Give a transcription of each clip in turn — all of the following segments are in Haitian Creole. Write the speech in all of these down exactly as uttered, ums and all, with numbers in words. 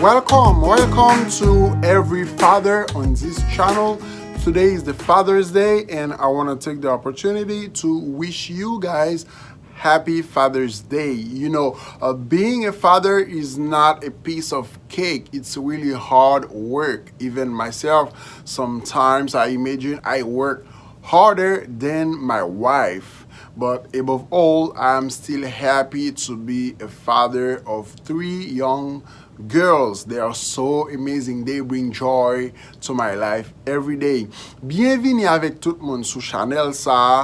Welcome, welcome to every father on this channel. Today is the Father's Day, and I want to take the opportunity to wish you guys happy Father's Day. You know, uh, being a father is not a piece of cake, it's really hard work. Even myself, sometimes I imagine I work harder than my wife. But above all, I'm still happy to be a father of three young girls. They are so amazing. They bring joy to my life every day. Byenvini avèk tout moun sou chanèl sa a.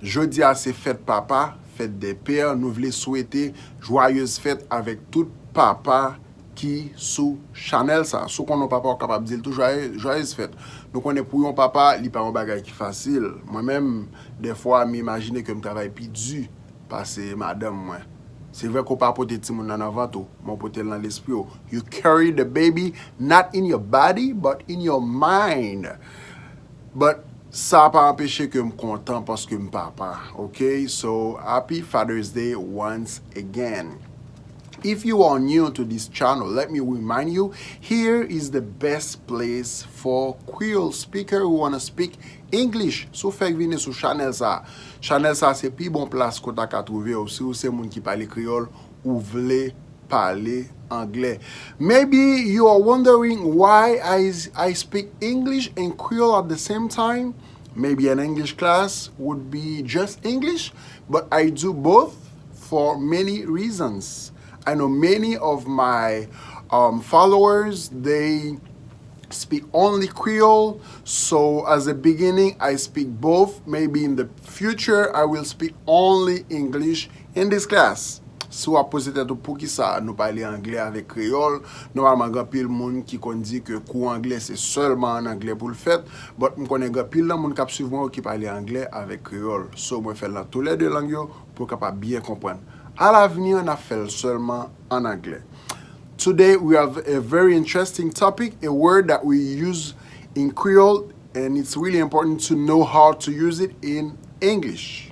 Jodi a se fèt papa, fèt dè pè. Nou vle swete jwayez fèt avèk tout papa ki sou chanèl sa. Si w konnen yon papa, w kapab di l tou jwaye-, jwayez fèt. Nou konnen pou yon papa, li pa yon bagay ki fasil. Mwen menm, dèfwa, m imajine ke m travay pi di pase madanm mwen. Se vre ke w pa pote timoun nan nan vant ou, men w pote l nan lespri w. You carry the baby not in your body, but in your mind. But sa pa anpeche ke m kontan paske m papa. Ok, so happy Father's Day once again. If you are new to this channel, let me remind you, here is the best place for Creole speaker who want to speak English. Si w fèk vini sou chanèl sa, chanèl sa se pi bon plas kote a ka twouve w. Si w se moun ki pale kreyòl, ou vle pale anglè. Maybe you are wondering why I, I speak English and Creole at the same time. Maybe an English class would be just English, but I do both for many reasons. I know many of my um, followers, they speak only Creole. So as a beginning, I speak both. Maybe in the future, I will speak only English in this class. Si w ap poze tèt ou poukisa nou pale anglè avèk kreyòl, nòmalman gen anpil moun ki konn di ke kou anglè se sèlman an anglè pou l fèt, but m konnen gen anpil nan moun k ap swiv mwen yo ki pale anglè avèk kreyòl. So mwen fè l nan toulède lang yo pou w kapab byen konprann. Alavni an, n ap fè l sèlman an anglè. Today we have a very interesting topic, a word that we use in Creole, and it's really important to know how to use it in English.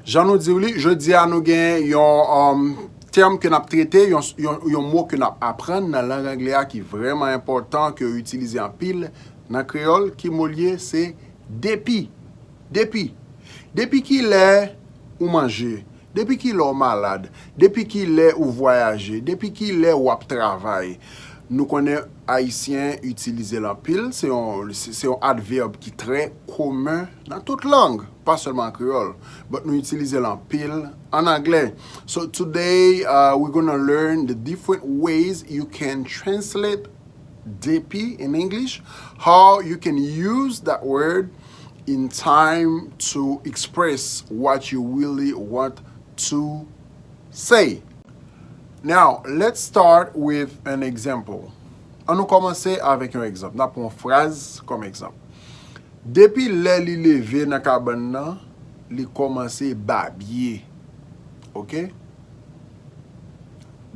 Jan nou di w li, jodi a nou gen yon um, tèm ke n ap trete, yon, yon, yon mo ke n ap aprann nan lang anglè a ki vrèman enpòtan, ke yo itilize anpil nan kreyòl. Ki mo l ye? Se depi. Depi. Depi ki lè ou manje? Depi ki lè w malad? Depi ki lè ou vwayaje? Depi ki lè w ap travay? Nou konnen Ayisyen itilize l anpil. Se yon, se, se yon advèb ki trè komen nan tout lang, pa sèlman an kreyòl, but nou itilize l anpil an anglè. So today uh, we're gonna learn the different ways you can translate depi in English, how you can use that word in time to express what you really want to say. Now, let's start with an example. An nou kòmanse avèk yon egzanp. N ap pran yon fraz kòm egzanp. Depi lè li leve nan kabann nan, li kòmanse babye. Ok?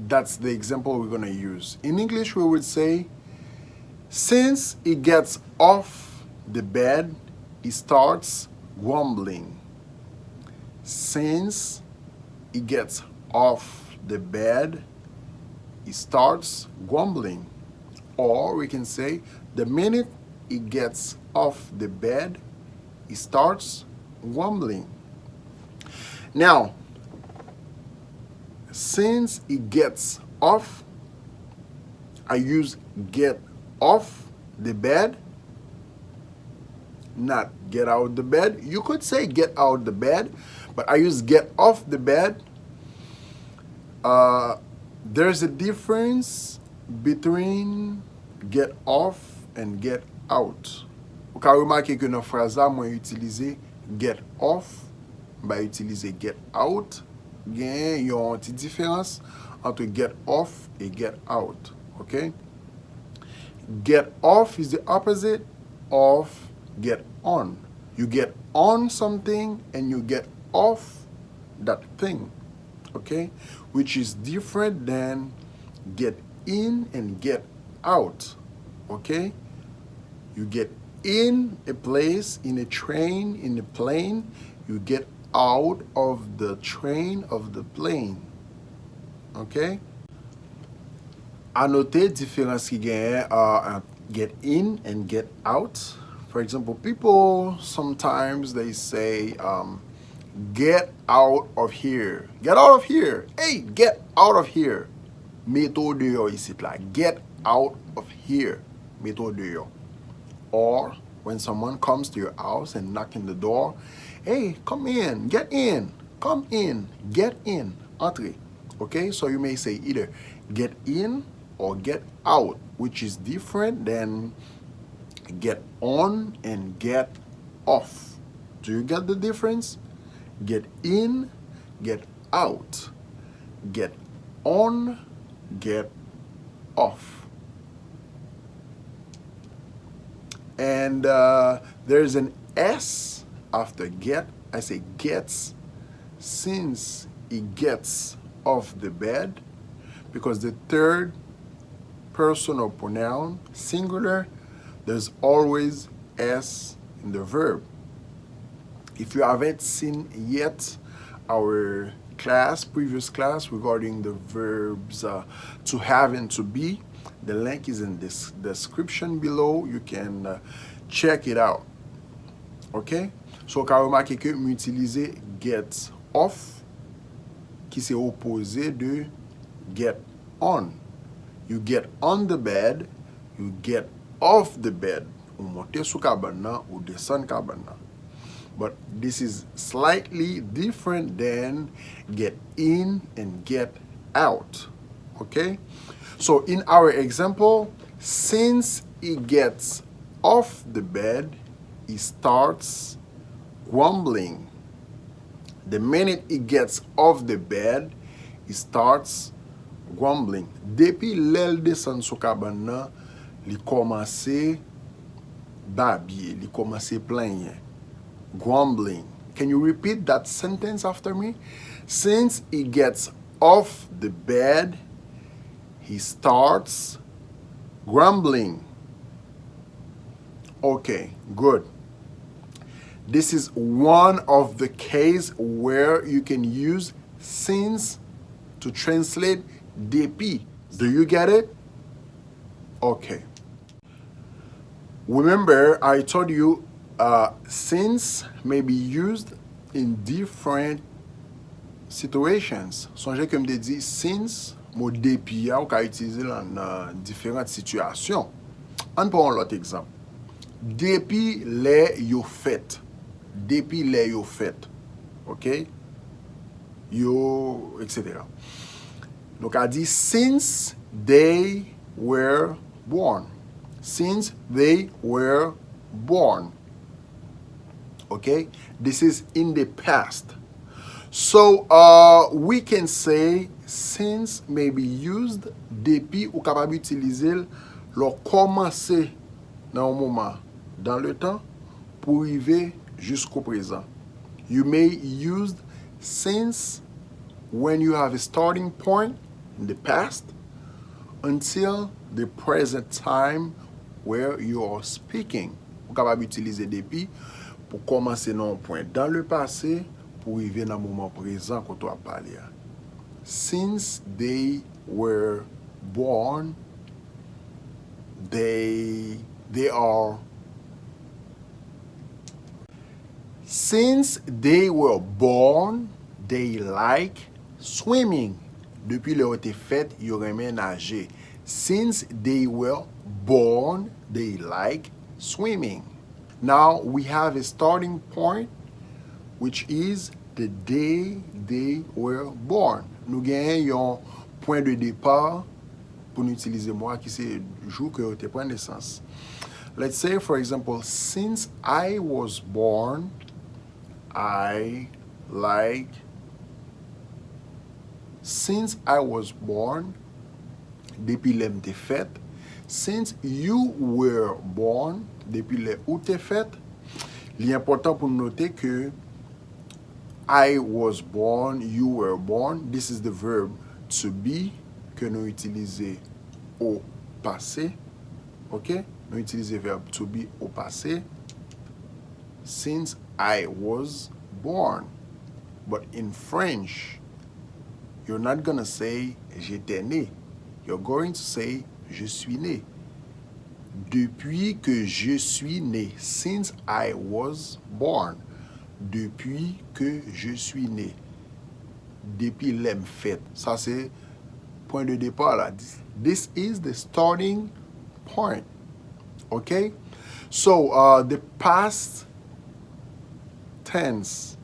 That's the example we're gonna use. In English, we would say, since he gets off the bed, he starts grumbling. Since he gets off the bed, he starts grumbling. Or we can say, the minute he gets off the bed, he starts grumbling. Now, since he gets off, I use get off the bed, not get out the bed. You could say get out the bed, but I use get off the bed. Uh, there's a difference between get off and get out. Ou ka remake ke nan fraz la, mwen itilize get off, m pa itilize get out. Gen yon ti diferans ant get off e get out. Ok? Get off is the opposite of get on. You get on something and you get off that thing. Ok? Which is different than get in and get out. Ok? You get in a place, in a train, in a plane. You get out of the train, of the plane. Ok? A note diferans ki genyen, uh, ant get in and get out. For example, people sometimes they say, um, get out of here. Get out of here. Hey, get out of here. Mete w deyò isit la. Get out of here. Mete w deyò. Or when someone comes to your house and knock in the door, hey, come in, get in, come in, get in, antre. Okay, so you may say either get in or get out, which is different than get on and get off. Do you get the difference? Get in, get out, get on, get off. And uh, there's an S after get. I say gets, since he gets off the bed, because the third personal pronoun, singular, there's always S in the verb. If you haven't seen yet our class, previous class regarding the verbs uh, to have and to be, the link is in this description below. You can uh, check it out. Okay? So, w ka remake ke m itilize get off, ki se opoze de get on. You get on the bed, you get off the bed. Ou monte sou kabann nan, ou desann kabann nan. But this is slightly different than get in and get out. Okay? So in our example, since he gets off the bed, he starts grumbling. The minute he gets off the bed, he starts grumbling. Depi lè l desann sou kabann nan, li kòmanse babye, li kòmanse plenyen. Grumbling. Can you repeat that sentence after me? Since he gets off the bed, he starts grumbling. Okay, good. This is one of the case where you can use since to translate depi. Do you get it? Okay. Remember, I told you uh, since may be used in different situations. Sonje ke m te di since, mo depi a, ou ka itilize l nan diferan sitiyasyon. Ann pran yon lòt egzanp. Depi lè yo fèt. Depi lè yo fèt. Ok? Yo, et cetera. Nou ka di since they were born. Since they were born. Okay? This is in the past. So, uh, we can say since may be used depi, ou kapab itilize l lè w kòmanse nan yon moman dans le temps pou rive jusqu'au présent. You may use since when you have a starting point in the past until the present time where you are speaking. Ou kapab itilize depi pou kòmanse nan yon pwen dans le passé pou rive nan moman prezan kote w ap pale a. Since they were born, they they are Since they were born, they like swimming. Depi lè yo te fèt, yo renmen naje. Since they were born, they like swimming. Now we have a starting point, which is the day they were born. Nou genyen yon pwen de depa pou nou itilize mo a ki se jou ke yo te pran nesans. Let's say, for example, since I was born, I like, since I was born, depi lè m te fèt, since you were born, depi lè ou te fèt, li enpòtan pou n note ke I was born, you were born. This is the verb to be ke nou itilize o pase. Ok? Nou itilize verb to be o pase. Since I was born. But in French, you're not gonna say j'étais né. You're going to say, je suis né. Depuis que je suis né. Since I was born. Depuis que je suis né. Depi lè m fèt. Sa se pwen de depa la. This, this is the starting point. Ok? So, uh, the past tense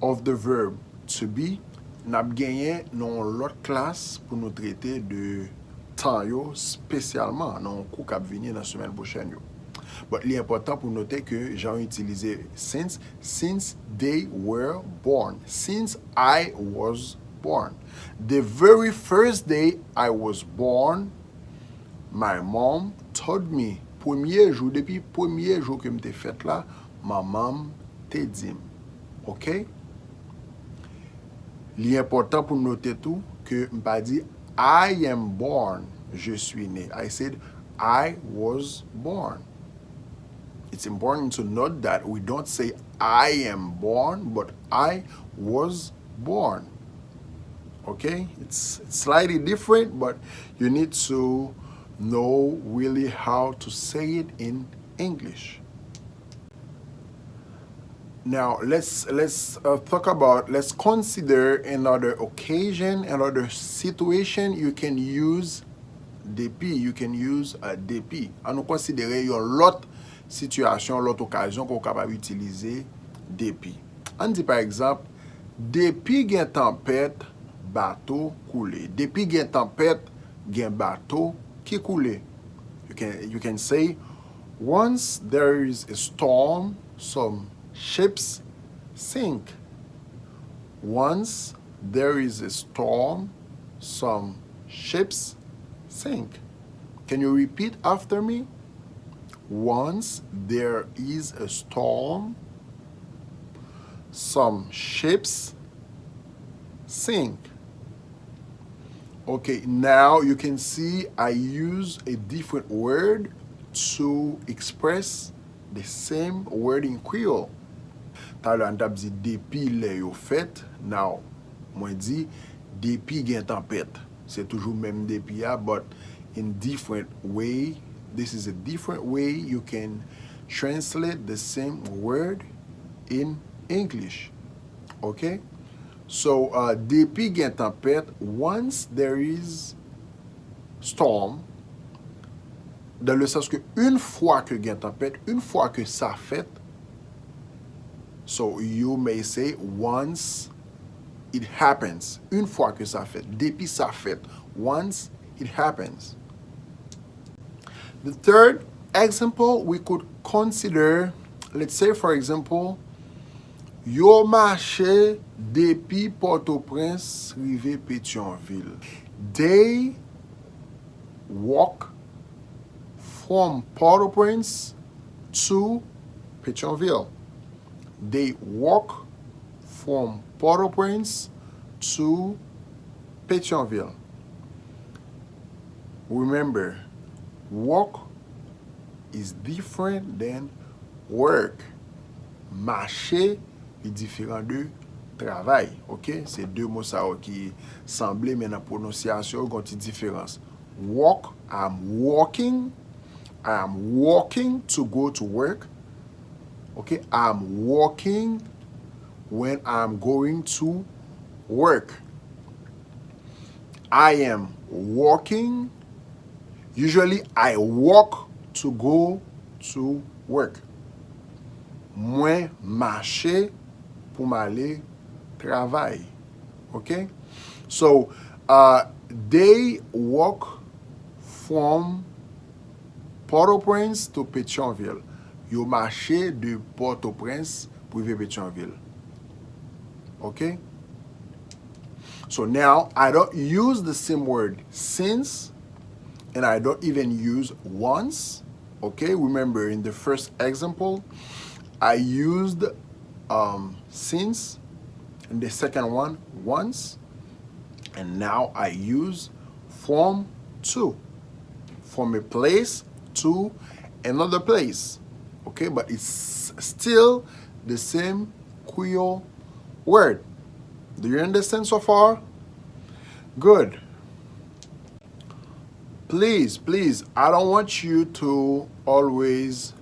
of the verb to be, n ap genyen nan yon lòt klas pou nou trete de tan yo, espesyalman nan yon kou k ap vini nan semèn pwochèn yo. But li enpòtan pou note ke jan yo itilize since, since they were born, since I was born. The very first day I was born, my mom told me, premye jou, depi premye jou ke m te fèt la, manman m te di m. Ok? Li enpòtan pou note tou ke m pa di I am born, je suis né. I said I was born. It's important to note that we don't say I am born, but I was born. Okay? It's, it's slightly different, but you need to know really how to say it in English. Now, let's let's uh, talk about, let's consider another occasion, another situation you can use depi, you can use uh, depi. An nou konsidere yon lòt sitiyasyon, lòt okazyon ke w kapab itilize depi. An di pa egzanp, depi gen tanpèt, bato koule. Depi gen tanpèt, gen bato ki koule. You can, you can say, once there is a storm, some ships sink. Once there is a storm, some ships sink. Can you repeat after me? Once there is a storm, some ships sink. Okay, now you can see I use a different word to express the same word in Creole. Talè a n t ap di depi lè yo fèt, now mwen di depi gen tanpèt. Se toujou menm depi a, but in different way. This is a different way you can translate the same word in English. Okay? So, uh, depi gen tanpèt, once there is storm, dans le sens que une fois que gen tanpèt, une fois que sa fèt, so you may say once it happens, une fois que sa fèt, depi sa fèt, once it happens. The third example we could consider, let's say for example, yo mache depi Pòtoprens rive Petyonvil. They walk from Port-au-Prince to Petyonville. They walk from Port-au-Prince to Petyonville. Remember, walk is different than work. Mache li diferan de travay. Ok? Se de mo sa yo ki sanble, men nan pwononsyasyon yo gen yon ti diferans. Walk, I'm walking. I am walking to go to work. Ok? I'm walking when I'm going to work. I am walking. Usually, I walk to go to work. Mwen mache pou m ale travay. Ok? So, uh, they walk from Port-au-Prince to Petyonville. Yo mache de Pòtoprens pou rive Petyonvil. Ok? So now, I don't use the same word since, and I don't even use once. Okay, remember in the first example, I used um, since, and the second one, once, and now I use from to, from a place to another place. Okay, but it's still the same Creole word. Do you understand so far? Good. Please, please, I don't want you to always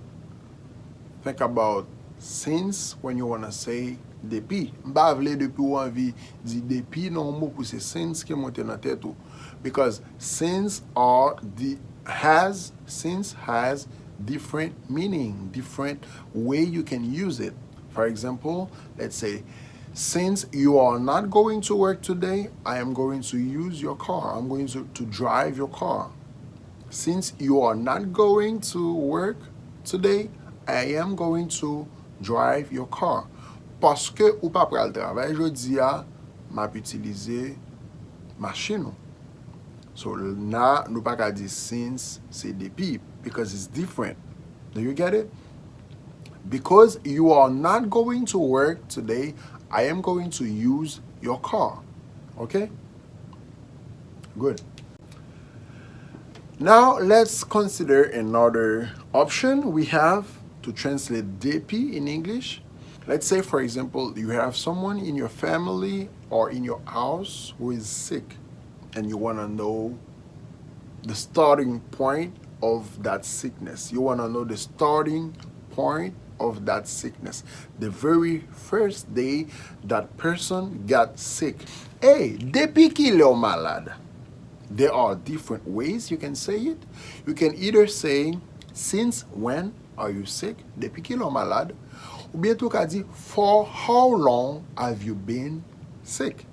think about since when you wanna say depi. M pa vle depi ou anvi di depi nan yon mo pou se since ki monte nan tèt ou. Because since are the has since has different meaning, different way you can use it. For example, let's say, since you are not going to work today, I am going to use your car. I'm going to, to drive your car. Since you are not going to work today, I am going to drive your car. Paske ou pa pral travay jodi a, m ap itilize machin ou. So, la, nou pa ka di since, se depi, because it's different. Do you get it? Because you are not going to work today, I am going to use your car. Okay? Good. Now, let's consider another option we have to translate depi in English. Let's say, for example, you have someone in your family or in your house who is sick, and you want to know the starting point of that sickness. You want to know the starting point of that sickness. The very first day that person got sick. Hey, depi kilè w malad? There are different ways you can say it. You can either say, since when are you sick? Depi kilè w malad? Oubyen tou ka di, for how long have you been sick?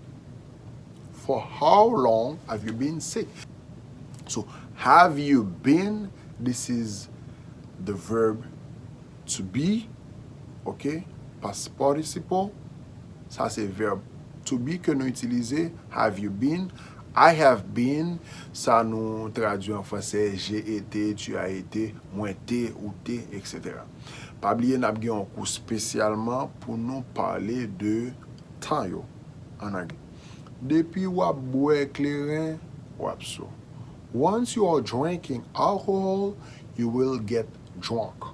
For how long have you been sick? So, have you been, this is the verb to be, ok? Past participle. Sa se verb to be ke nou itilize. Have you been? I have been, sa nou tradui an fransè, j'ai été, tu as été, mwen te, ou te, et cetera. Pa bliye n ap gen yon kou espesyalman pou nou pale de tan yo an anglè. Depi w ap bwè kleren, w ap sou. Once you are drinking alcohol, you will get drunk.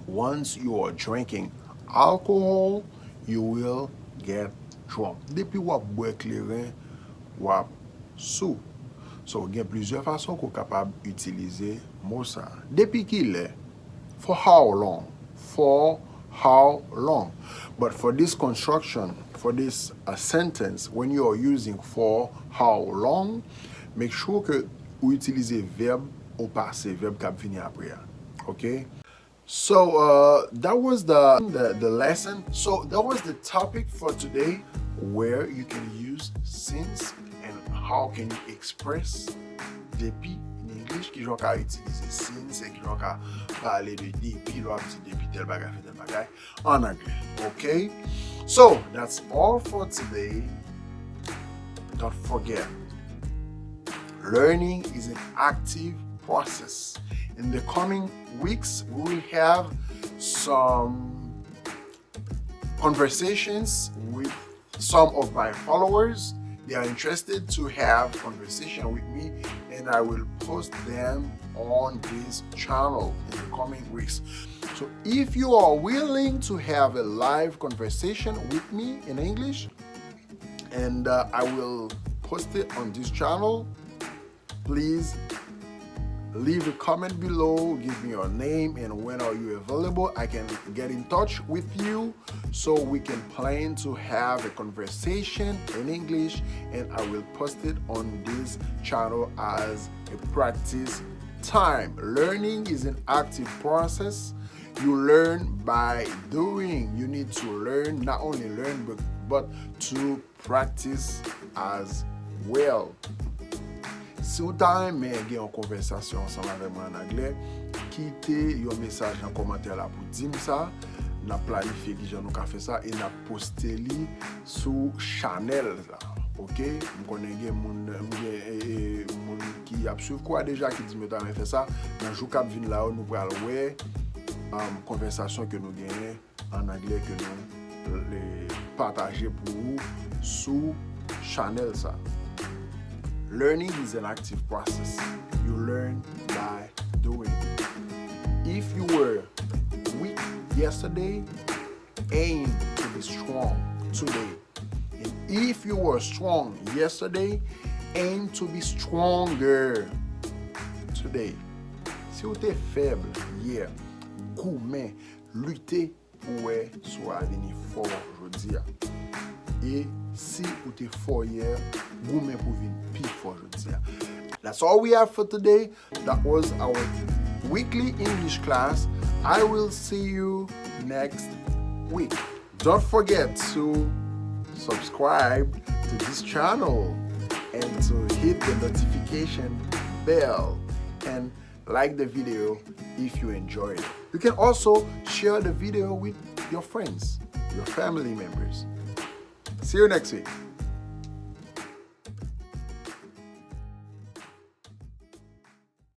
Once you are drinking alcohol, you will get drunk. Depi w ap bwè kleren, w ap sou. So, gen plizyè fason ke w kapab itilize mo sa. Depi kilè? For how long? For how long? But for this construction, for this uh, sentence, when you are using for how long, make sure ke ou itilize vèb o pase, vèb k ap vini apre a. Ok? So uh, that was the, the the lesson. So that was the topic for today, where you can use since and how can you express depi in English, kijan w ka itilize since, e kijan w ka pale de depi, lè w ap di depi tèl bagay fè tèl bagay an anglè. Ok? So that's all for today. Don't forget, learning is an active process. In the coming weeks, we will have some conversations with some of my followers. They are interested to have conversation with me, and I will post them on this channel in the coming weeks. So if you are willing to have a live conversation with me in English, and uh, I will post it on this channel, please leave a comment below, give me your name and when are you available. I can get in touch with you so we can plan to have a conversation in English, and I will post it on this channel as a practice time. Learning is an active process. You learn by doing. You need to learn, not only learn, but, but to practice as well. Si w ta renmen gen yon konvèsasyon ansanm avè mwen an anglè, kite yon mesaj nan kòmantè la pou di m sa. N ap planifye kijan nou ka fè sa e n ap poste li sou chanèl la. Ok? M konnen gen moun, m gen e, e, moun ki ap swiv kou a deja ki di m yo ta renmen fè sa. Nan jou k ap vin la yo, nou pral wè um, konvèsasyon ke nou genyen an anglè ke nou pataje pou ou sou chanèl sa. Learning is an active process. You learn by doing. If you were weak yesterday, aim to be strong today. And if you were strong yesterday, aim to be stronger Today, si w te fèb yè, goumen, lite pou wè si w a vini fò jodi a. E si w te fò yè, goumen pou vin pi fò jodi a. That's all we have for today. That was our weekly English class. I will see you next week. Don't forget to subscribe to this channel and to hit the notification bell and like the video if you enjoy it. You can also share the video with your friends, your family members. See you next week.